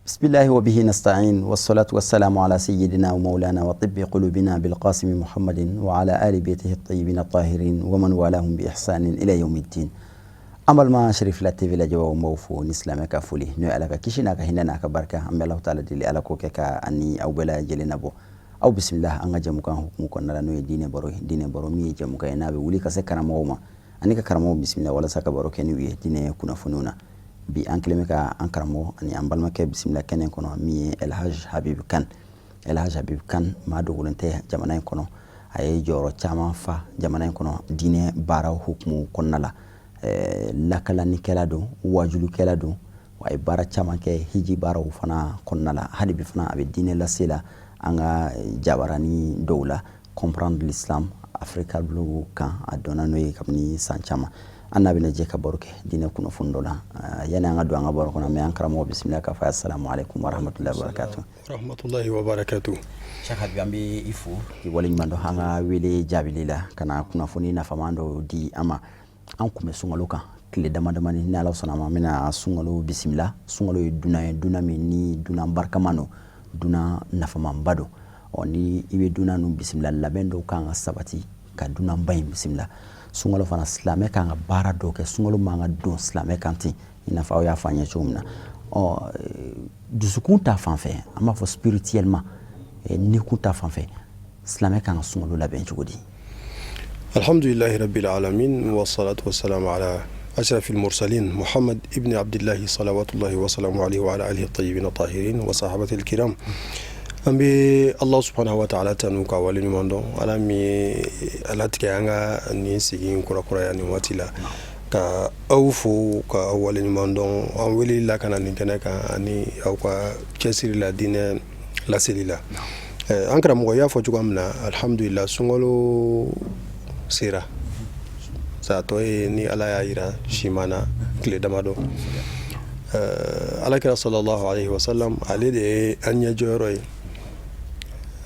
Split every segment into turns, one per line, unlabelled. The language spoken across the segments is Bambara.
بسم الله وبه نستعين والصلاة والسلام على سيدنا ومولانا وطب قلوبنا بالقاسم محمد وعلى آل بيته الطيبين الطاهرين ومن والاهم بإحسان إلى يوم الدين. An balima Cherifila TV lajɛbaaw, n b'aw fo ni silamɛ ka foli, n'o ye Ala ka kisi n'a ka hinɛ n'a ka barika. An bɛ Alahu taala deli, Ala k'o kɛ ka ani aw bɛɛ lajɛlen nabɔ. Aw bisimila an ka jɛmukan hukumu kɔnɔna la, n'o ye diinɛ baro ye. Diinɛ baro min ye jɛmukan ye n'a bɛ wuli ka se karamɔgɔw ma ani ka karamɔgɔw bisimila walasa ka baro kɛ n'u ye diinɛ kunnafoniw na. Bi an kɛlen bɛ ka an karamɔgɔ ani an balimakɛ bisimila kɛnɛ kɔnɔ, min ye Elhaj Habib Kane. Elhaj Habib Kane, maa dogolen tɛ jamana in kɔnɔ. A ye jɔyɔrɔ caman fa jamana in kɔnɔ diinɛ baaraw hukumu kɔnɔna la. Lakalanikɛla don, wajulikɛla don, a ye baara caman kɛ hiji baaraw fana kɔnɔna la. Hali bi fana a bɛ diinɛ lase la an ka jabarani dɔw la, Comprendre l'Islam Africa Blue kan, a dɔnna n'o ye kabini san caman. An n'a bɛna jɛ ka baro kɛ diinɛ kunnafoni dɔ la. Yanni an ka don an ka baro kɔnɔ, mɛ an karamɔgɔ bisimila k'a fɔ assalamu alaikum warahmatullahi wabarakatuh.
Rahmatullahi wabarakatuh.
Cheikh Habib, an bɛ i fo k'i waleɲuman dɔn an ka wele jaabili la ka na kunnafoni nafaman dɔw di an ma. An kun bɛ sunkalo kan tile dama damani. Ni Ala sɔnna ma, an bɛna sunkalo bisimila. Sunkalo ye dunan ye, dunan min ni dunan barikama don, dunan nafamanba don. Ɔ ni i bɛ dunan ninnu bisimila, labɛn dɔw kan ka sabati ka dunanba in bisimila. Sunkalo fana, silamɛ kan ka baara dɔw kɛ. Sunkalo man ka don silamɛ kan ten, i n'a fɔ aw y'a fɔ an ye cogo min na. Ɔ dusukun ta fan fɛ, an b'a fɔ spirituellement, nikun ta fan fɛ, silamɛ kan ka sunkalo labɛn cogo di?
الحمد لله رب العالمين والصلاة والسلام على أشرف المرسلين محمد ابن عبد الله صلوات الله وسلامه عليه وعلى آله الطيبين الطاهرين وصحابته الكرام. An bɛ Allah subhanahu wa ta'ala tanu ka waleɲuman dɔn, Ala min ala tigɛ an ka nin sigi in kurakuraya nin waati la, ka aw fo ka aw waleɲuman dɔn an wele la ka na nin kɛnɛ kan ani aw ka cɛsiri la diinɛ laseli la. An karamɔgɔ y'a fɔ cogoya min na, alhamdulillah, sunkalo sera satɔ ye, ni Ala y'a yira siman na tile damadɔ. Ala kira sallallahu alaihi wasallam, ale de ye an ɲɛ jɔyɔrɔ ye.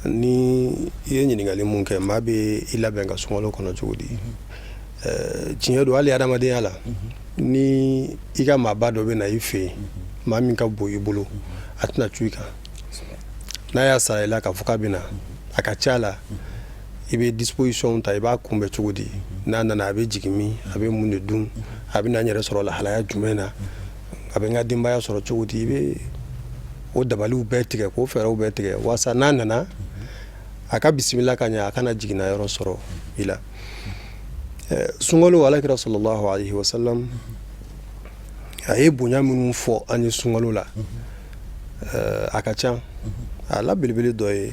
Ni i ye ɲininkali mun kɛ, maa bɛ i labɛn ka sunkalo kɔnɔ cogo di? Tiɲɛ don, hali adamadenya la, ni i ka maaba dɔ bɛ na i fɛ yen, maa min ka bon i bolo, a tɛna cu i kan. N'a y'a sara i la k'a fɔ k'a bɛ na, a ka ca la i bɛ disposition ta. I b'a kunbɛn cogo di? N'a nana, a bɛ jigin min, a bɛ mun de dun, a bɛ na n yɛrɛ sɔrɔ lahalaya jumɛn na, a bɛ n ka denbaya sɔrɔ cogo di? I bɛ o dabaliw bɛɛ tigɛ, k'o fɛɛrɛw bɛɛ tigɛ walasa n'a nana, a ka bisimila ka ɲɛ, a kana jiginna yɔrɔ sɔrɔ i la. Sunkalo, alakira sallallahu alaihi wasallam a ye bonya minnu fɔ an ye sunkalo la, a ka ca. A la belebele dɔ ye,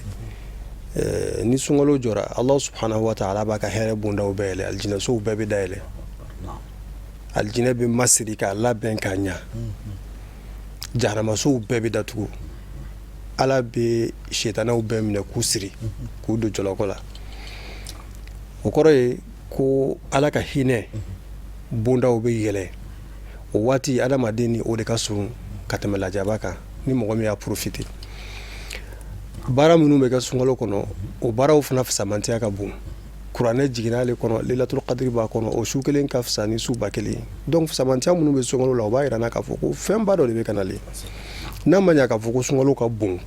ni sunkalo jɔra, Allah subhanahu wa ta'ala b'a ka hɛrɛ bondaw bɛɛ yɛlɛ, alijinɛsow bɛɛ bɛ dayɛlɛ, alijinɛ bɛ masiri k'a labɛn k'a ɲa, jahanamasow bɛɛ bɛ datugu, Ala bɛ sitanɛw bɛɛ minɛ k'u siri k'u don jɔlɔkɔ la. O kɔrɔ ye ko Ala ka hinɛ bondaw bɛ yɛlɛ. O waati, adamaden ni o de ka surun ka tɛmɛ lajaba kan. Ni mɔgɔ min y'a profiter, baara minnu bɛ kɛ sunkalo kɔnɔ, o baaraw fana fisamantiya ka bon. Kuranɛ jiginna ale kɔnɔ, Lailatul Qadri b'a kɔnɔ, o su kelen ka fisa ni su 1000 ye. Donc fisamantiya minnu bɛ sunkalo la, o b'a yira n na k'a fɔ ko fɛnba dɔ de bɛ ka nalen. N'a ma ɲɛ k'a fɔ ko sunkalo ka bon,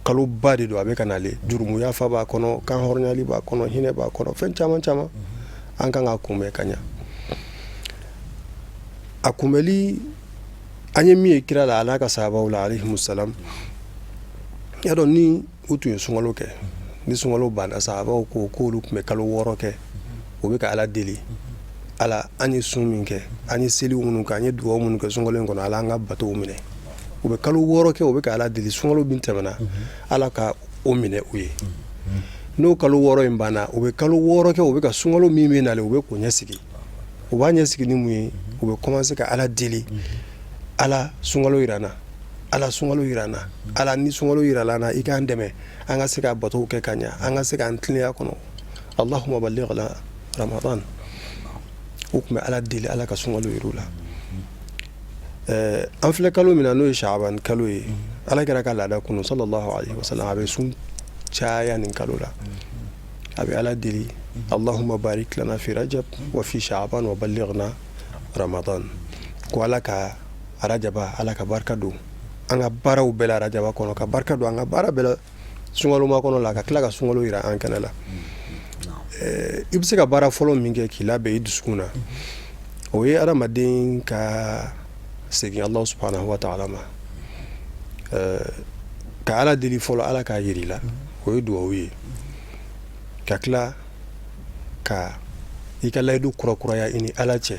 kaloba de don, a bɛ ka nalen, jurumu yafa b'a kɔnɔ, kan hɔrɔnyali b'a kɔnɔ, hinɛ b'a kɔnɔ, fɛn caman caman, an kan ka kunbɛn ka ɲa. A kunbɛli, an ye min ye kira la, a n'a ka sahabaw la alayhimu salam, y'a dɔn ni u tun ye sunkalo kɛ, ni sunkalo banna, sahabaw ko k'olu tun bɛ kalo 6 kɛ, u bɛ ka Ala deli: Ala, an ye sun min kɛ, an ye seli minnu kɛ, an ye dugawu minnu kɛ sunkalo in kɔnɔ, Ala, an ka batow minɛ. U bɛ kalo 6 kɛ, u bɛ ka Ala deli, sunkalo min tɛmɛna, Ala ka o minɛ u ye. N'o kalo 6 in banna, u bɛ kalo 6 kɛ, u bɛ ka sunkalo min bɛ nalen, u bɛ k'o ɲɛsigi. U b'a ɲɛsigi ni mun ye? U bɛ commencer ka Ala deli: Ala, sunkalo yira n na, Ala, sunkalo yira n na, Ala, ni sunkalo yirala n na, i k'an dɛmɛ an ka se ka batow kɛ ka ɲa, an ka se k'an tilenya kɔnɔ, Allahumma ballighna Ramadan. U tun bɛ Ala deli, Ala ka sunkalo yir'u la. An filɛ kalo min na, n'o ye Shaban kalo ye, Ala kɛra ka laada kunu sallallahu alaihi wasallam, a bɛ sun caya nin kalo la, a bɛ Ala deli: Allahumma barik lana fi Rajab wa fi Shaban wa ballighna Ramadan. Ko Ala ka Rajaba, Ala ka barika don an ka an ka baaraw bɛɛ la rajaba kɔnɔ, ka barika don an ka baara bɛɛ la sunkalo makɔnɔ la, ka tila ka sunkalo yira an kɛnɛ la. I bɛ se ka baara fɔlɔ min kɛ k'i labɛn i dusukun na, o ye adamaden ka segin Allah subhanahu wa ta'ala ma, ka Ala deli fɔlɔ, Ala k'a yir'i la, o ye dugawu ye, ka tila ka i ka layidu kurakuraya i ni Ala cɛ.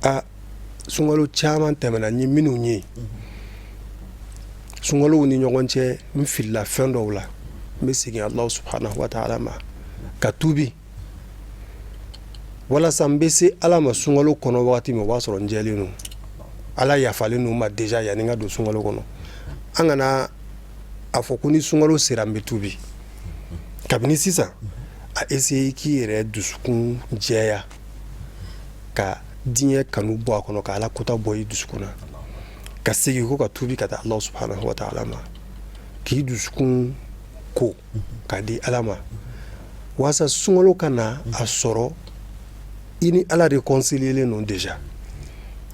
A sunkalo caman tɛmɛna n ye minnu ye, sunkalow ni ɲɔgɔn cɛ, n filila fɛn dɔw la, n bɛ segin Allah subhanahu wa ta'ala ma ka tubi, walasa n bɛ se Ala ma sunkalo kɔnɔ wagati min, o b'a sɔrɔ n jɛlen don, Ala yafalen don n ma déjà yanni n ka don sunkalo kɔnɔ. An kana a fɔ ko ni sunkalo sera n bɛ tubi. Kabini sisan, a essayer k'i yɛrɛ dusukun jɛya, ka diɲɛ kanu bɔ a kɔnɔ, ka Ala kota bɔ i dusukun na, ka segin ko ka tubi ka taa Allah subhanahu wa ta'ala ma, k'i dusukun ko k'a di Ala ma, walasa sunkalo ka na a sɔrɔ i ni Ala réconcilier don déjà.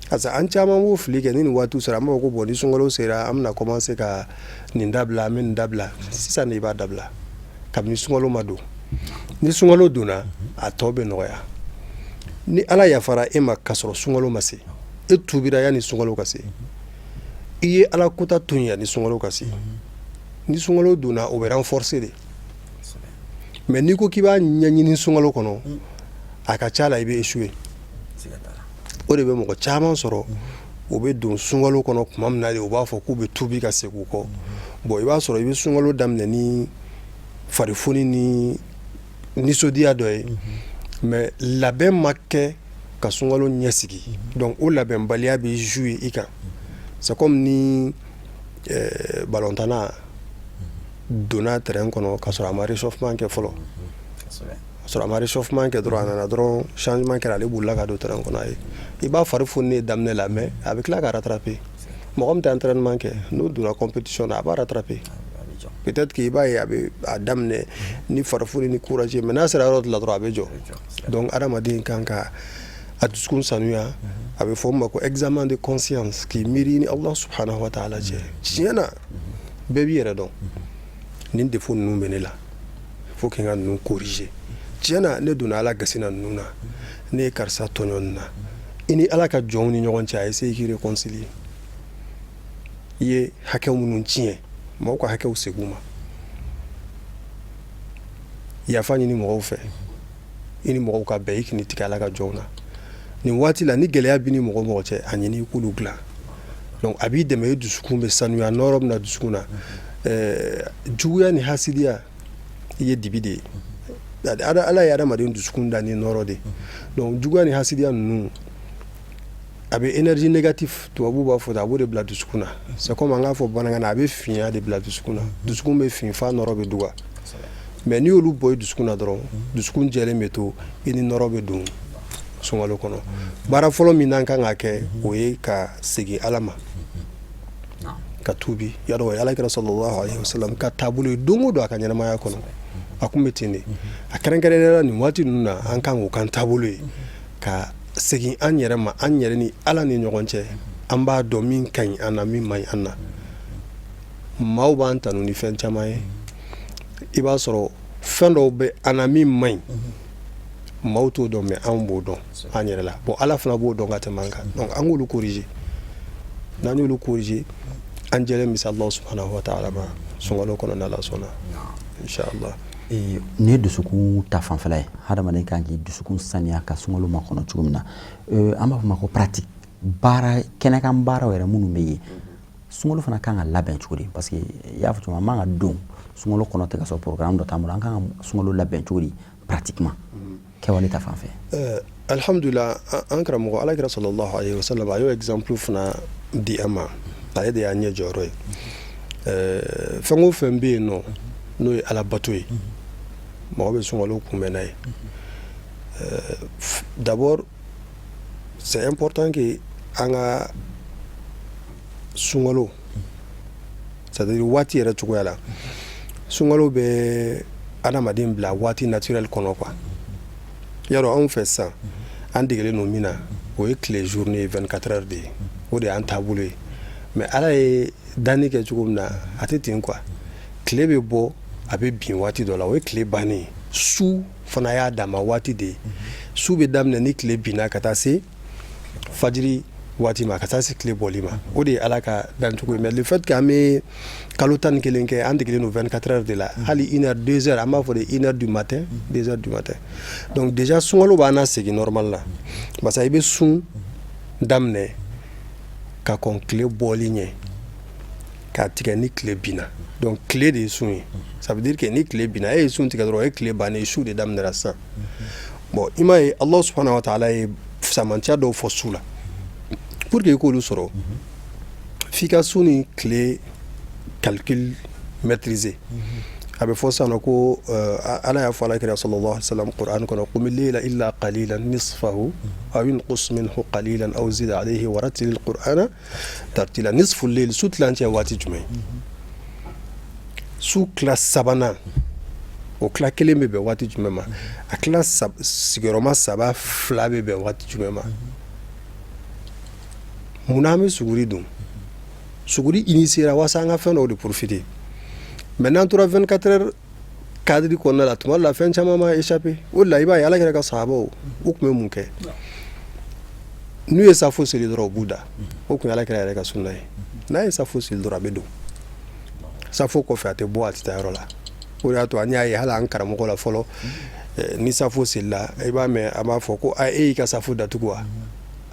Parce que an caman b'o fili kɛ. Ni nin waati sera, an b'a fɔ ko bon, ni sunkalo sera, an bɛna commencer ka nin dabila, an bɛ nin dabila. Sisan de i b'a dabila, kabini sunkalo ma don. Ni sunkalo donna, a tɔ bɛ nɔgɔya. Ni Ala yafara e ma ka sɔrɔ sunkalo ma se, e tubira yanni sunkalo ka se, i ye Ala kota to yen yanni sunkalo ka se, ni sunkalo donna, o bɛ renforcer de. Mais n'i ko k'i b'a ɲɛɲini sunkalo kɔnɔ, a ka ca la i bɛ échouer. O de bɛ mɔgɔ caman sɔrɔ, u bɛ don sunkalo kɔnɔ tuma min na de, u b'a fɔ k'u bɛ tubi ka segin u kɔ. Bon, i b'a sɔrɔ i bɛ sunkalo daminɛ ni farifoni ni nisɔndiya dɔ ye, mais labɛn ma kɛ ka sunkalo ɲɛsigi. Donc o labɛnbaliya bɛ jouer i kan. C'est comme ni balontanna donna terrain kɔnɔ ka sɔrɔ a ma réchauffement kɛ fɔlɔ, ka sɔrɔ a ma réchauffement kɛ dɔrɔn, a nana dɔrɔn, changement kɛra, ale bolila ka don terrain kɔnɔ. A ye i b'a fari foninen daminɛ la, mais a bɛ tila ka rattraper. Mɔgɔ min tɛ entraînement kɛ, n'o donna compétition na, a b'a rattraper. Peut-être que i b'a ye a bɛ a daminɛ ni farifoni ni courage, mais n'a sera yɔrɔ dɔ la dɔrɔn, a bɛ jɔ. Donc adamaden kan ka a dusukun sanuya. A bɛ fɔ o ma ko examen de conscience, k'i miiri ni Allah subhanahu wa ta'ala cɛ. Tiɲɛ na, bɛɛ b'i yɛrɛ dɔn. Nin défaut ninnu bɛ ne la, faut que n ka ninnu corriger. Tiɲɛ na, ne donna Ala gasi na ninnu na, ne ye karisa tɔɲɔ nin na. I ni Ala ka jɔnw ni ɲɔgɔn cɛ, a essayer k'i réconcilier. I ye hakɛ minnu tiɲɛ, mɔgɔw ka hakɛw segin u ma, yafa ɲini mɔgɔw fɛ, i ni mɔgɔw ka bɛn, i k'i tigɛ Ala ka jɔnw na. Nin waati la, ni gɛlɛya b'i ni mɔgɔ mɔgɔ cɛ, a ɲini i k'olu dilan. Donc a b'i dɛmɛ, i dusukun bɛ sanuya, nɔrɔ bɛ na dusukun na. Juguya ni hasidiya i ye dibi de ye. Ala ye adamaden dusukun da ni nɔrɔ de. Donc juguya ni hasidiya ninnu, a bɛ énergie négative, tubabu b'a fɔ ten, a b'o de bila dusukun na. C'est comme an k'a fɔ bamanankan na, a bɛ finya de bila dusukun na. Dusukun bɛ fin f'a nɔrɔ bɛ duga. Mais n'i y'olu bɔ i dusukun na dɔrɔn, dusukun jɛlen bɛ to, i ni nɔrɔ bɛ don sunkalo kɔnɔ. Baara fɔlɔ min n'an kan ka kɛ, o ye ka segin Ala ma, ka tubi. Y'a dɔn, o ye Ala kira sallallahu alaihi wasallam ka taabolo ye don o don a ka ɲɛnamaya kɔnɔ. A kun bɛ ten de. A kɛrɛnkɛrɛnnenya la, nin waati ninnu na, an kan k'o kan taabolo ye, ka segin an yɛrɛ ma, an yɛrɛ ni Ala ni ɲɔgɔn cɛ. An b'a dɔn min ka ɲi an na, min man ɲi an na. Maaw b'an tanu ni fɛn caman ye. I b'a sɔrɔ fɛn dɔw bɛ an na min man ɲi, maaw t'o dɔn, mais anw b'o dɔn an yɛrɛ la. Bon, Ala fana b'o dɔn ka tɛmɛ an kan. Donc an k'olu corriger. N'an y'olu corriger, an jɛlen bɛ se Allah subhanahu wa ta'ala ma sunkalo kɔnɔ, n'Ala sɔnna, inshallah.
Nin ye dusukun ta fanfɛla ye, hadamaden kan k'i dusukun saniya ka sunkalo makɔnɔ cogo min na. An b'a fɔ ma ko pratique, baara kɛnɛkan baaraw yɛrɛ minnu bɛ yen, sunkalo fana kan ka labɛn cogo di? Parce que i y'a fɔ cogo min, an man ka don sunkalo kɔnɔ tɛ ka sɔrɔ programme dɔ t'an bolo. An kan ka sunkalo labɛn cogo di pratiquement, kɛwale ta fan fɛ?
Alhamdulillah, an karamɔgɔ Ala kira sallallahu alaihi wasallam, a y'o exemple fana di an ma. Ale de y'an ɲɛ jɔyɔrɔ ye. Fɛn o fɛn bɛ yen nɔ, n'o ye Ala bato ye, mɔgɔ bɛ sunkalo kunbɛn n'a ye. D'abord, c'est important que an ka sunkalo, c'est à dire waati yɛrɛ cogoya la, sunkalo bɛ adamaden bila waati naturel kɔnɔ quoi. Yarɔ, anw fɛ sisan, an degelen don min na, o ye tile journée 24 heures de ye. O de y'an taabolo ye. Mais Ala ye danni kɛ cogo min na, a tɛ ten quoi. Tile bɛ bɔ, a bɛ bin waati dɔ la, o ye tile bannen ye. Su fana y'a dama waati de ye. Su bɛ daminɛ ni tile binna ka taa se fajiri waati ma, ka taa se tile bɔli ma. O de ye Ala ka dancogo ye. Mais le fait que an bɛ kalo 11 kɛ, an degelen don 24 heures de la. Hali une heure, 2 heures, an b'a fɔ de 1 heure du matin, 2 heures du matin. Donc déjà sunkalo b'an na segin normal la, parce que i bɛ sun daminɛ ka kɔn tile bɔli ɲɛ, k'a tigɛ ni tile binna. Donc tile de ye sun ye. Ça veut dire que ni tile binna, e ye sun tigɛ dɔrɔn, o ye tile bannen ye, su de daminɛra sisan. Bon, i m'a ye, Allah subhanahu wa ta'ala ye fisamantiya dɔw fɔ su la. Pour que i k'olu sɔrɔ, f'i ka su ni tile calcul maîtriser. A bɛ fɔ sisan nɔ ko Ala y'a fɔ Ala kira sallallahu alaihi wasallam Qur'an kɔnɔ: qumil layla illa qalilan nisfahu aw inqus minhu qalilan aw zid alayhi wa rattilil qur'ana tartila. Nisful layl, su tilancɛ waati jumɛn? Su tila sabanan, o tila kelen bɛ bɛn waati jumɛn ma? A tila sigiyɔrɔma saba fila bɛ bɛn waati jumɛn ma? Munna an bɛ suguri dun? Suguri initiera walasa an ka fɛn dɔw de profiter. Mais n'an tora 24 heures cadre kɔnɔna la, tuma dɔ la fɛn caman ma échapper. O de la i b'a ye, Ala kɛra ka sahabaw, u tun bɛ mun kɛ? N'u ye safo seli dɔrɔn, u b'u da. O tun ye Ala kɛra yɛrɛ ka sunna ye. N'a ye safo seli dɔrɔn, a bɛ don safo kɔfɛ, a tɛ bɔ, a tɛ taa yɔrɔ la. O de y'a to an y'a ye hali an karamɔgɔ la fɔlɔ, ni safo selila, i b'a mɛn a b'a fɔ ko a e y'i ka safo datugu wa?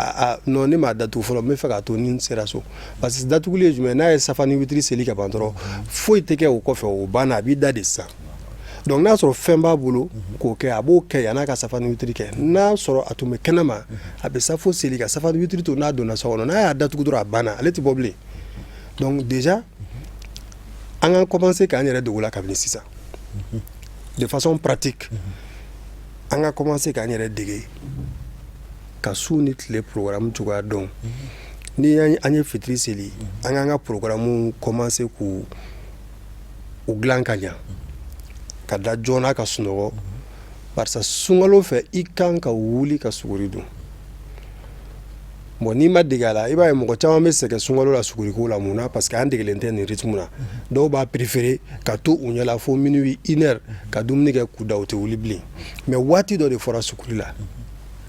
A non, ne m'a datugu fɔlɔ, n bɛ fɛ k'a to ni n sera so. Parce que datuguli ye jumɛn? N'a ye safa ni witiri seli ka ban dɔrɔn, foyi tɛ kɛ o kɔfɛ, o banna, a b'i da de sisan. Donc n'a sɔrɔ fɛn b'a bolo k'o kɛ, a b'o kɛ yan'a ka safa ni witiri kɛ. N'a sɔrɔ a tun bɛ kɛnɛma, a bɛ safo seli ka safa ni witiri to. N'a donna so kɔnɔ, n'a y'a datugu dɔrɔn, a banna, ale tɛ bɔ bilen. Donc déjà an ka commencer k'an yɛrɛ dogo la kabini sisan, de façon pratique. An ka commencer k'an yɛrɛ dege ka su ni tile programme cogoya dɔn. Ni an ye fitiri seli, an k'an ka programme commencer k'u u dilan ka ɲa, ka da joona ka sunɔgɔ, barisa sunkalo fɛ i kan ka wuli ka suguri dun. Bon, n'i ma dege a la, i b'a ye mɔgɔ caman bɛ sɛgɛn sunkalo la suguriko la. Mun na? Parce que an degelen tɛ nin rythme na. Dɔw b'a préférer ka to u ɲɛ la fo minuit, 1 heure, ka dumuni kɛ k'u da, u tɛ wuli bilen. Mais waati dɔ de fɔra suguri la,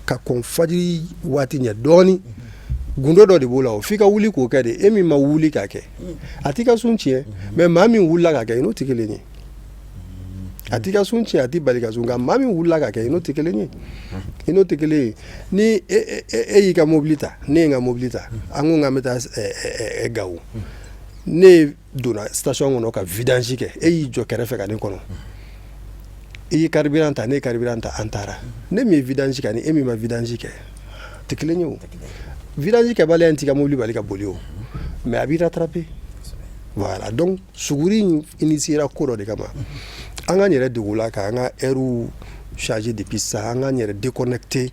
ka kɔn fajiri waati ɲɛ dɔɔni. Gundo dɔ de b'o la, o f'i ka wuli k'o kɛ de. E min ma wuli k'a kɛ, a t'i ka sun tiɲɛ. Mais maa min wulila k'a kɛ, i n'o tɛ kelen ye. A t'i ka sun tiɲɛ, a t'i bali ka sun, nka maa min wulila k'a kɛ, i n'o tɛ kelen ye, i n'o tɛ kelen ye. Ni e y'i ka mobili ta, ne ye n ka mobili ta, an ko k'an bɛ taa Gawo, ne donna station kɔnɔ ka vidange kɛ, e y'i jɔ kɛrɛfɛ ka ne kɔnɔ. I ye carburant ta, ne ye carburant ta, an taara. Ne min ye vidange kɛ ani e min ma vidange kɛ tɛ kelen ye. O vidange kɛbaliya in t'i ka mobili bali ka boli o, mais a b'i rattraper. Voilà. Donc suguri in initiera ko dɔ de kama. An k'an yɛrɛ degu la k'an ka heure changer depuis sisan, an k'an yɛrɛ déconnecter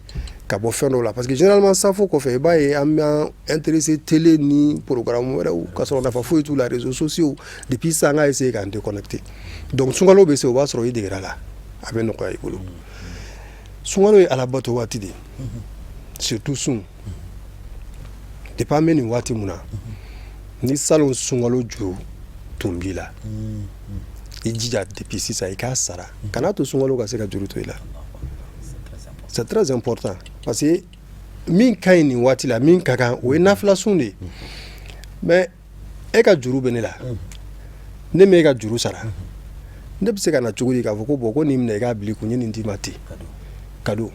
ka bɔ fɛn dɔw la, parce que généralement safo kɔfɛ, i b'a ye an b'an intéressé télé ni programme wɛrɛw, ka sɔrɔ nafa foyi t'u la, réseaux sociaux. Depuis sisan, an ka essayer k'an déconnecter. Donc sunkalo bɛ se, o b'a sɔrɔ i degera la, a bɛ nɔgɔya i bolo. Sunkalo ye alabato waati de ye, surtout sun. Depuis an bɛ nin waati mun na, ni salon sunkalo juru tun b'i la, i jija depuis sisan i k'a sara, kana to sunkalo ka se ka juru to i la. C'est très important, parce que min ka ɲi nin waati la, min ka kan, o ye nafila sun de ye. Mais e ka juru bɛ ne la, ne m'e ka juru sara, ne bɛ se ka na cogo di k'a fɔ ko bon, ko nin minɛ, i k'a bila i kun, n ye nin d'i ma ten cadeau?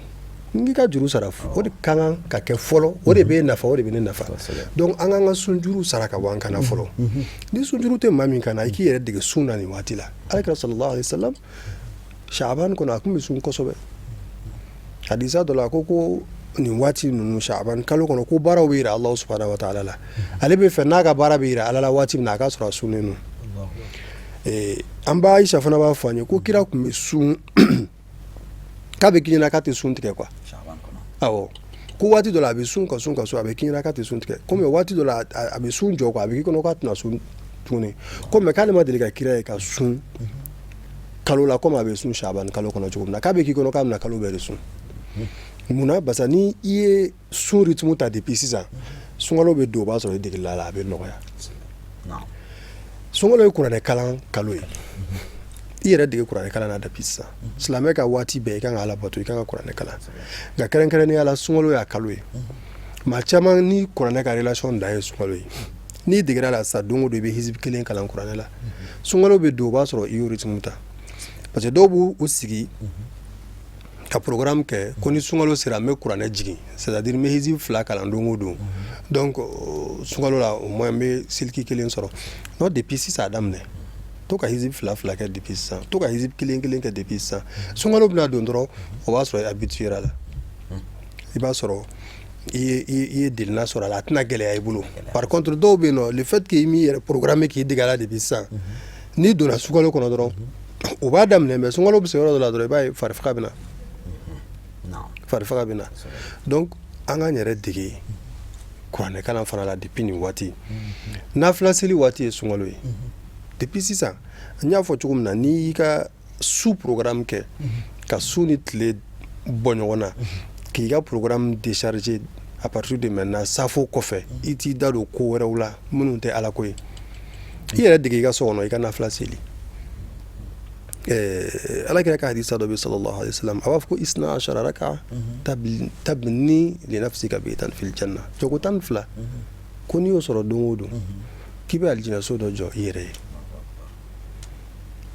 N k'i ka juru sara, o de ka kan ka kɛ fɔlɔ. O de bɛ e nafa, o de bɛ ne nafa. Donc an k'an ka sunjuru sara ka bɔ an kana fɔlɔ. Ni sunjuru tɛ maa min kana, i k'i yɛrɛ dege sun na nin waati la. Alakira sallallahu alaihi wasallam, Shaban kɔnɔ, a tun bɛ sun kosɛbɛ. Hadisa dɔ la, a ko nin waati ninnu, Shaban kalo kɔnɔ, ko baaraw bɛ yira Alahu subhanahu wa ta'ala la. Ale bɛ fɛ n'a ka baara bɛ yira Ala la waati min na, a k'a sɔrɔ a sunnen don. An ba Ayisa fana b'a fɔ an ye ko kira tun bɛ sun, k'a bɛ k'i ɲɛna k'a tɛ sun tigɛ quoi. Awɔ, ko waati dɔ la a bɛ sun ka sun ka sun, a bɛ k'i ɲɛna k'a tɛ sun tigɛ. Komi waati dɔ la a bɛ sun jɔ quoi, a bɛ k'i kɔnɔ k'a tɛna sun tuguni. Komi k'ale ma deli ka kira ye ka sun kalo la komi a bɛ sun Shaban kalo kɔnɔ cogo min na, k'a bɛ k'i kɔnɔ k'a bɛna kalo bɛɛ de sun. Munna? Barisa ni i ye sun rythme ta depuis sisan, Sunkalo bɛ don, o b'a sɔrɔ i degela la, a bɛ nɔgɔya. Sunkalo ye kuranɛ kalan kalo ye. I yɛrɛ dege kuranɛ kalan na depuis sisan. Silamɛ ka waati bɛɛ i kan ka Ala bato, i kan ka kuranɛ kalan, nka kɛrɛnkɛrɛnnenya la, sunkalo y'a kalo ye. Maa caman ni kuranɛ ka relation dan ye sunkalo ye. N'i degera la sisan, don o don i bɛ hizib kelen kalan kuranɛ la. Sunkalo bɛ don, o b'a sɔrɔ i y'o rythme ta, parce que dɔw b'u sigi ka programme kɛ ko ni sunkalo sera, n bɛ kuranɛ jigin, c'est à dire n bɛ hizib 2 kalan don o don. Donc sunkalo la, au moins n bɛ siliki kelen sɔrɔ. Non, depuis sisan a daminɛ, to ka hizib fila fila kɛ depuis sisan, to ka hizib kelen kelen kɛ depuis sisan. Sunkalo bɛna don dɔrɔn, o b'a sɔrɔ i habitué la, i b'a sɔrɔ i ye delina sɔrɔ a la, a tɛna gɛlɛya i bolo. Par contre, dɔw bɛ yen nɔ, le fait que i m'i yɛrɛ programme k'i dege a la depuis sisan, n'i donna sunkalo kɔnɔ dɔrɔn, u b'a daminɛ, mais sunkalo bɛ se yɔrɔ dɔ la dɔrɔn, i b'a ye farifaga bɛ na, farifaga bɛ na. Donc an k'an yɛrɛ dege kuranɛ kalan fana la depuis nin waati. Nafila seli waati ye sunkalo ye. Depuis sisan, n y'a fɔ cogo min na, n'i y'i ka su programme kɛ ka su ni tile bɔ ɲɔgɔn na, k'i ka programme décharger à partir de maintenant, safo kɔfɛ, i t'i da don ko wɛrɛw la minnu tɛ Ala ko ye. I yɛrɛ dege i ka so kɔnɔ, i ka nafila seli. Ala kira ka hadisa dɔ bɛ, sallallahu alaihi wasallam, a b'a fɔ ko 12 raka tabni li nafsika baytan fil janna. Jɔko 12, ko n'i y'o sɔrɔ don o don, k'i bɛ alijinɛso dɔ jɔ i yɛrɛ ye.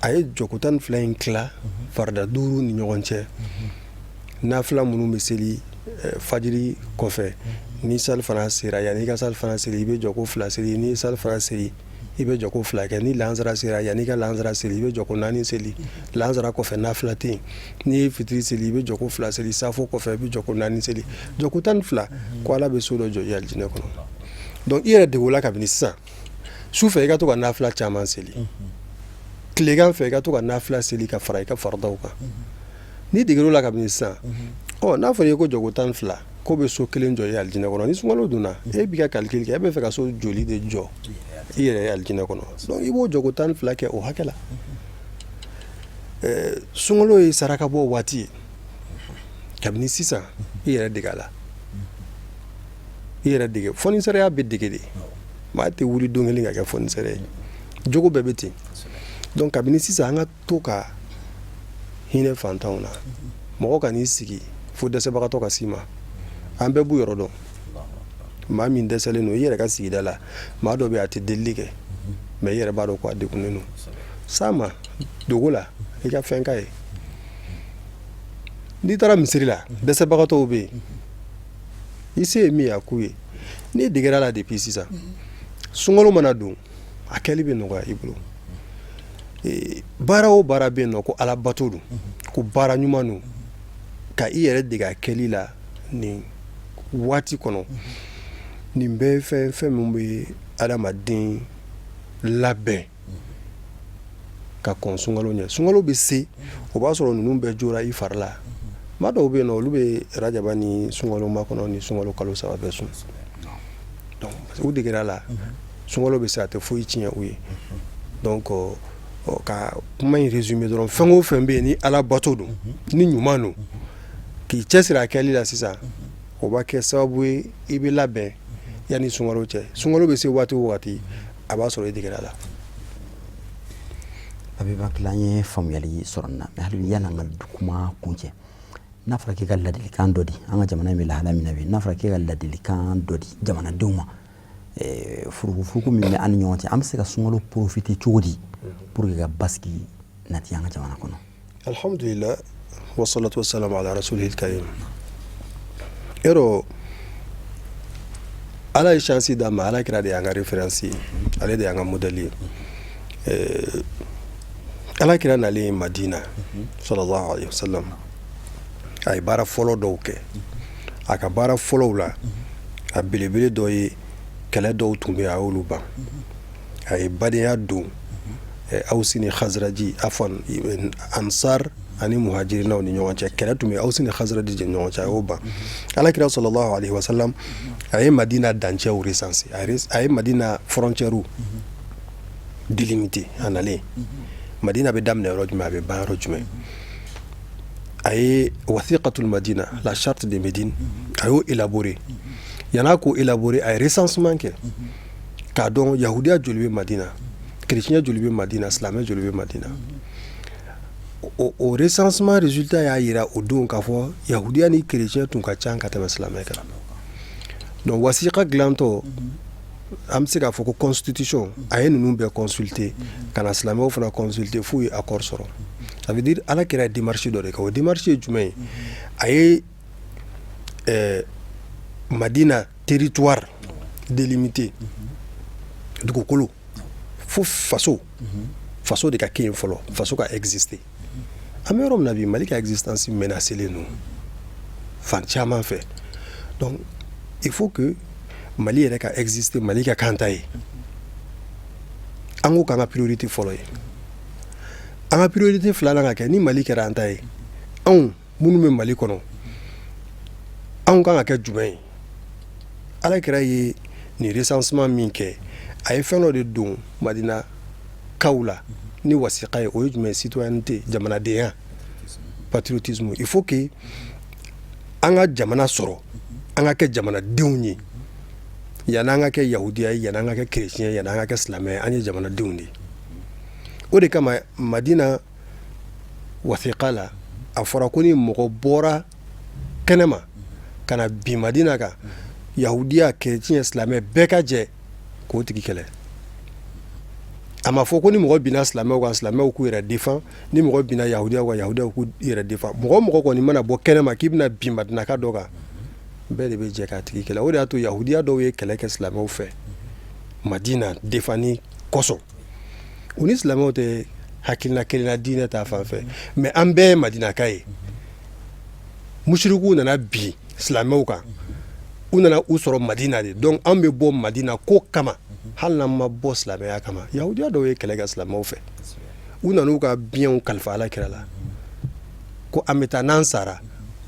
A ye jɔko 12 in tila farida 5 ni ɲɔgɔn cɛ, nafila minnu bɛ seli fajiri kɔfɛ. Ni sali fana sera, yanni i ka sali fana seli, i bɛ jɔko 2 seli. Ni sali fana seli, i bɛ jɔko 2 kɛ. Ni lansara sera, yanni i ka lansara seli, i bɛ jɔko 4 seli. Lansara kɔfɛ, nafila tɛ yen. N'i ye fitiri seli, i bɛ jɔko 2 seli. Safo kɔfɛ, i bɛ jɔko 4 seli. Jɔko 12, ko Ala bɛ so dɔ jɔ i alijinɛ kɔnɔ. Donc i yɛrɛ dege o la kabini sisan. Su fɛ, i ka to ka nafila caman seli. Tilegan fɛ, i ka to ka nafila seli ka fara i ka faridaw kan. N'i deger'o la kabini sisan, ɔ n'a fɔra i ye ko jɔko 12 ko bɛ so kelen jɔ i alijinɛ kɔnɔ, ni sunkalo donna, e b'i ka calcul kɛ, e bɛ fɛ ka so joli de jɔ i yɛrɛ ye alijinɛ kɔnɔ? Donc i b'o jɔko 12 kɛ o hakɛ la. Sunkalo ye saraka bɔ waati ye. Kabini sisan, i yɛrɛ dege a la, i yɛrɛ dege. Fonisɛrɛya bɛ dege de, maa tɛ wuli don kelen ka kɛ fonisɛrɛ ye, jogo bɛɛ bɛ ten. Donc kabini sisan, an ka to ka hinɛ fantanw na. Mɔgɔ ka n'i sigi fo dɛsɛbagatɔ ka s'i ma. An bɛɛ b'u yɔrɔ dɔn, maa min dɛsɛlen don. I yɛrɛ ka sigida la, maa dɔ bɛ, a tɛ delili kɛ, mais i yɛrɛ b'a dɔn ko a degunnen don. S'a ma dogo la, i ka fɛn k'a ye. N'i taara misiri la, dɛsɛbagatɔw bɛ yen, i se ye min ye, a k'u ye. N'i degera la depuis sisan, sunkalo mana don, a kɛli bɛ nɔgɔya i bolo. Baara o baara bɛ yen nɔ ko Ala bato don, ko baara ɲuman don, ka i yɛrɛ dege a kɛli la nin waati kɔnɔ. Nin bɛɛ ye fɛn min bɛ adamaden labɛn ka kɔn sunkalo ɲɛ. Sunkalo bɛ se, o b'a sɔrɔ ninnu bɛɛ jora i fari la. Maa dɔw bɛ yen nɔ, olu bɛ rajaba ni sunkalo makɔnɔ ni sunkalo kalo 3 bɛɛ sun. Donc u degera la, sunkalo bɛ se, a tɛ foyi tiɲɛ u ye. Donc ka kuma in résumé dɔrɔn, fɛn o fɛn bɛ yen ni Ala bato don, ni ɲuman don, k'i cɛsiri a kɛli la sisan, o b'a kɛ sababu ye i bɛ labɛn yanni sunkalo cɛ. Sunkalo bɛ se waati o waati, a b'a sɔrɔ i degera la.
Abibakili, an ye faamuyali sɔrɔ nin na, mais hali bi, yanni an ka kuma kuncɛ, n'a fɔra k'i ka ladilikan dɔ di an ka jamana in bɛ lahala min na bi, n'a fɔra k'i ka ladilikan dɔ di jamanadenw ma, furukufuruku min bɛ an ni ɲɔgɔn cɛ, an bɛ se ka sunkalo profiter cogo di pour que ka basigi nati an ka jamana kɔnɔ?
Alhamdulillah, wasalatu wasalamu ala rasulihil karim. Yɔrɔ, Ala ye chance d'an ma. Ala kira de y'an ka référence ye, ale de y'an ka modèle ye. Ala kira nalen Madina, sallallahu alaihi wasallam, a ye baara fɔlɔ dɔw kɛ. A ka baara fɔlɔw la, a belebele dɔ ye kɛlɛ dɔw tun bɛ yen, a y'olu ban. A ye badenya don Awusi ni Khazraji, afwan, Ansar ani Muhajirinaw ni ɲɔgɔn cɛ. Kɛlɛ tun bɛ Awusi ni Khazraji ni ɲɔgɔn cɛ, a y'o ban. Alakira sallallahu alaihi wasallam, a ye Madina dancɛw recenser, a ye Madina frontière délimiter. A nalen, Madina bɛ daminɛ yɔrɔ jumɛn, a bɛ ban yɔrɔ jumɛn? A ye wasiqatul Madina, la charte de Médine, a y'o élaborer. Yan'a k'o élaborer, a ye recensement kɛ k'a dɔn yahudiya joli bɛ Madina, chrétien joli bɛ Madina, silamɛ joli bɛ Madina. O recensement résultat y'a jira o don k'a fɔ yahudiya ni chrétien tun ka ca ka tɛmɛ silamɛ kan. Donc wasiqa dilantɔ, an bɛ se k'a fɔ ko constitution, a ye ninnu bɛɛ consulter, ka na silamɛw fana consulter f'u ye accord sɔrɔ. Ça veut dire Ala kira ye démarche dɔ de kɛ. O démarche ye jumɛn ye? A ye Madina territoire délimité, dugukolo fo faso, faso de ka kɛ yen fɔlɔ, faso ka exister. An bɛ yɔrɔ min na bi, Mali ka existence menacelen don fan caman fɛ. Donc il faut que Mali yɛrɛ ka exister, Mali ka kan ta ye. An ko k'an ka priorité fɔlɔ ye. An ka priorité filanan ka kɛ, ni Mali kɛra an ta ye, anw minnu bɛ Mali kɔnɔ, anw kan ka kɛ jumɛn ye? Ala kira ye nin recensement min kɛ, a ye fɛn dɔ de don Madina kaw la ni wasiqa ye. O ye jumɛn ye? Citoyenneté, jamanadenya, patriotisme. Il faut que an ka jamana sɔrɔ, an ka kɛ jamanadenw ye. Yan'an ka kɛ yahudiya ye, yan'an ka kɛ chrétien ye, yan'an ka kɛ silamɛ ye, an ye jamanadenw de ye. O de kama Madina wasiqa la, a fɔra ko ni mɔgɔ bɔra kɛnɛma ka na bin Madina kan, yahudiya, chrétien, silamɛ, bɛɛ ka jɛ k'o tigi kɛlɛ. A ma fɔ ko ni mɔgɔ binna silamɛw kan, silamɛw k'u yɛrɛ défend, ni mɔgɔ binna yahudiyaw kan, yahudiyaw k'u yɛrɛ défend. Mɔgɔ o mɔgɔ kɔni mana bɔ kɛnɛma k'i bɛna bin Madinaka dɔ kan, bɛɛ de bɛ jɛ k'a tigi kɛlɛ. O de y'a to yahudiya dɔw ye kɛlɛ kɛ silamɛw fɛ Madina défendni kosɔn. U ni silamɛw tɛ hakilina kelen na diinɛ ta fan fɛ, mais an bɛɛ ye Madinaka ye. Musirikuw nana bin silamɛw kan, u nana u sɔrɔ Madina de. Donc an bɛ bɔ Madina ko kama, hali n'an ma bɔ silamɛya kama. Yahudiya dɔw ye kɛlɛ kɛ silamɛw fɛ. U nana u ka biens kalifa Ala kira la ko an bɛ taa, n'an sara,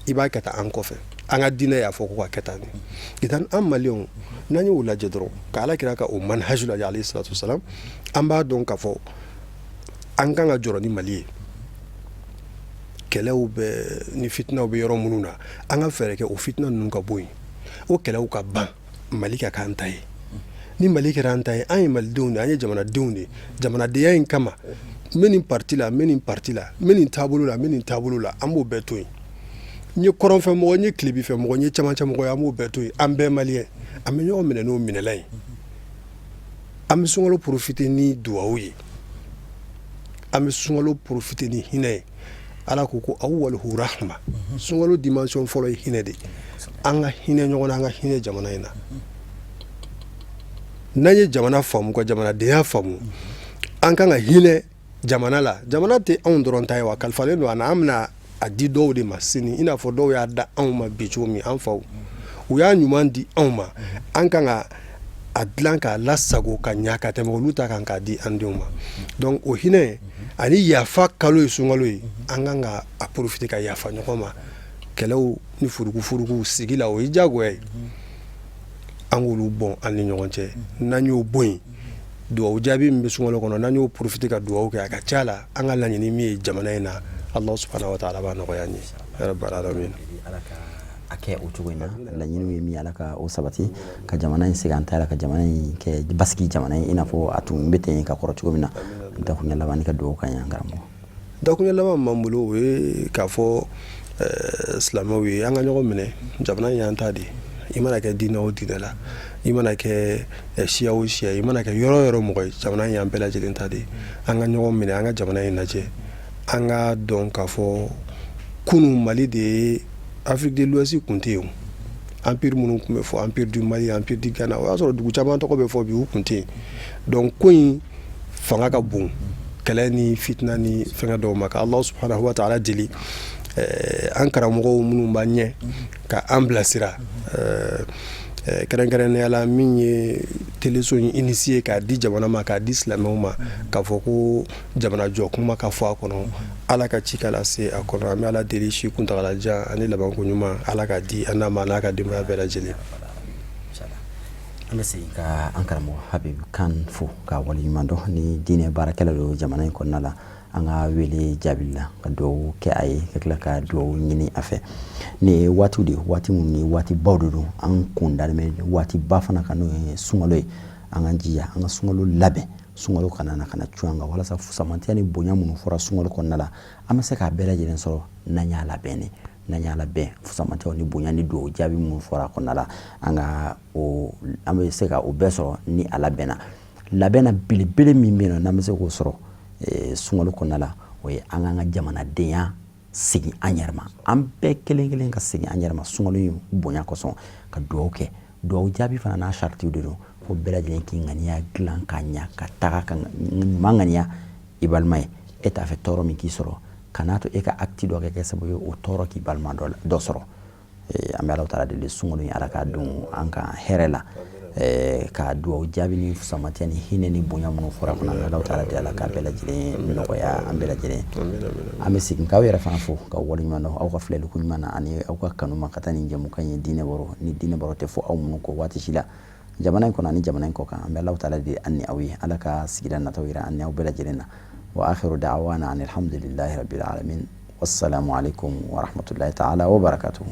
i b'a kɛ tan an kɔfɛ, an ka diinɛ y'a fɔ ko ka kɛ tan. Idan an maliyɛnw, n'an y'o lajɛ dɔrɔn, ka Ala kira ka o manhaj lajɛ, alayhi salatu wasalam, an b'a dɔn k'a fɔ an kan ka jɔrɔ ni Mali ye. Kɛlɛw bɛ ni fitinaw bɛ yɔrɔ minnu na, an ka fɛɛrɛ kɛ o fitina ninnu ka bɔ yen, o kɛlɛw ka ban, Mali ka k'an ta ye. Ni Mali kɛra an ta ye, an ye malidenw de, an ye jamanadenw de. Jamanadenya in kama, n bɛ nin parti la, n bɛ nin parti la, n bɛ nin taabolo la, n bɛ nin taabolo la, an b'o bɛɛ to yen. N ye kɔrɔnfɛ mɔgɔ, n ye tilebinfɛ mɔgɔ, n ye cɛmancɛ mɔgɔ ye, an b'o bɛɛ to yen. An bɛɛ maliyɛn, an bɛ ɲɔgɔn minɛ n'o minɛlan ye. An bɛ sunkalo profiter ni duwawu ye, an bɛ sunkalo profiter ni hinɛ ye. Ala ko ko awwaluhu rahma. Sunkalo dimension fɔlɔ ye hinɛ de. An ka hinɛ ɲɔgɔn na, an ka hinɛ jamana in na. N'an ye jamana faamu, ka jamanadenya faamu, an kan ka hinɛ jamana la. Jamana tɛ anw dɔrɔn ta ye wa, kalifalen don an na. An bɛna a di dɔw de ma sini, i n'a fɔ dɔw y'a da anw ma bi cogo min. An faw, u y'a ɲuman di anw ma, an kan ka a dilan k'a lasago ka ɲa ka tɛmɛ olu ta kan k'a di an denw ma. Donc o hinɛ ani yafa kalo ye sunkalo ye. An kan ka a profiter ka yafa ɲɔgɔn ma. Kɛlɛw ni furukufuruku sigi la, o ye diyagoya ye, an k'olu bɔn an ni ɲɔgɔn cɛ. N'an y'o bɔ yen, duwawu jaabi min bɛ sunkalo kɔnɔ, n'an y'o profiter ka duwawu kɛ, a ka ca la an ka laɲini min ye jamana in na, Allah subhanahu wa ta'ala b'a nɔgɔya an ye, ya rabbal alamin.
Ala ka a kɛ o cogo in na. Laɲiniw ye min, Ala ka o sabati, ka jamana in segin an ta la, ka jamana in kɛ basigi jamana ye, i n'a fɔ a tun bɛ ten ka kɔrɔ cogo min na. Dakuruɲɛ laban ni ka dugawu kan yan, karamɔgɔ.
Dakuruɲɛ laban min b'an bolo, o ye k'a fɔ silamɛw ye, an ka ɲɔgɔn minɛ. Jamana in y'an ta de ye. I mana kɛ diinɛ o diinɛ la, i mana kɛ siya o siya, i mana kɛ yɔrɔ o yɔrɔ mɔgɔ ye, jamana in y'an bɛɛ lajɛlen ta de ye. An ka ɲɔgɔn minɛ, an ka jamana in lajɛ, an ka dɔn k'a fɔ kunun Mali de ye. Afrique de l'Ouest tun tɛ yen. Empire minnu tun bɛ fɔ, Empire du Mali, Empire du Ghana, o y'a sɔrɔ dugu caman tɔgɔ bɛ fɔ bi, u tun tɛ yen. Donc ko in fanga ka bon kɛlɛ ni fitina ni fɛngɛ dɔw ma. Ka Allah subhanahu wa ta'ala deli, an karamɔgɔw minnu b'an ɲɛ ka an bilasira, kɛrɛnkɛrɛnnenya la min ye teleso in initié k'a di jamana ma, k'a di silamɛw ma, k'a fɔ ko jamana jɔ kuma ka fɔ a kɔnɔ, Ala ka ci ka lase a kɔnɔ. An bɛ Ala deli, si kuntagalajan ani labanko ɲuman, Ala ka di an n'a ma, n'a ka denbaya bɛɛ lajɛlen.
An bɛ segin ka an karamɔgɔ Habib Kan fo ka waleɲuman dɔn ni diinɛ baarakɛla don jamana in kɔnɔna la. An ka wele jaabi la, ka dugawu kɛ a ye, ka tila ka dugawu ɲini a fɛ. Nin ye waatiw de ye, waati minnu ni waati baw de don. An kun dalen bɛ waati ba fana kan, n'o ye sunkalo ye. An k'an jija an ka sunkalo labɛn, sunkalo kana na ka na cun an kan, walasa fusamantiya ni bonya minnu fɔra sunkalo kɔnɔna la, an bɛ se k'a bɛɛ lajɛlen sɔrɔ n'an y'a labɛn de, n'an y'a labɛn. Fusamantiyaw ni bonya ni dugawu jaabi minnu fɔra a kɔnɔna la, an ka o, an bɛ se ka o bɛɛ sɔrɔ ni a labɛnna. Labɛnna belebele min bɛ yen nɔ, n'an bɛ se k'o sɔrɔ sunkalo kɔnɔna la, o ye an k'an ka jamanadenya segin an yɛrɛ ma. An bɛɛ kelen kelen ka segin an yɛrɛ ma sunkalo in bonya kosɔn, ka dugawu kɛ. Dugawu jaabi fana n'a saritiw de don, fo bɛɛ lajɛlen k'i ŋaniya dilan ka ɲa, ka taga ka ɲuman ŋaniya i balima ye. E t'a fɛ tɔɔrɔ min k'i sɔrɔ, kan'a to e ka acte dɔ kɛ sababu ye o tɔɔrɔ k'i balima dɔ sɔrɔ. An bɛ Ala taala deli, sunkalo in, Ala k'a don an kan hɛrɛ la, ka dugawu jaabi ni fusamatiya ni hinɛ ni bonya minnu fɔra kɔnɔ, an bɛ Ala taala deli, Ala k'a bɛɛ lajɛlen nɔgɔya an bɛɛ lajɛlen. An bɛ segin k'aw yɛrɛ fana fo, ka waleɲuman dɔn aw ka filɛliko ɲuman na ani aw ka kanu ma ka taa nin jɛmukan ye Diinɛ Baro. Ni Diinɛ Baro tɛ fɔ aw minnu kɔ waati si la, jamana in kɔnɔ ani jamana in kɔ kan. An bɛ Ala taala deli an ni aw ye, Ala ka sigida nataw yira an ni aw bɛɛ lajɛlen na. Wa akhiru da'wana anil hamdulillahi rabbil alamin. Wassalamu alaikum wa rahmatullahi ta'ala wa barakatuhu.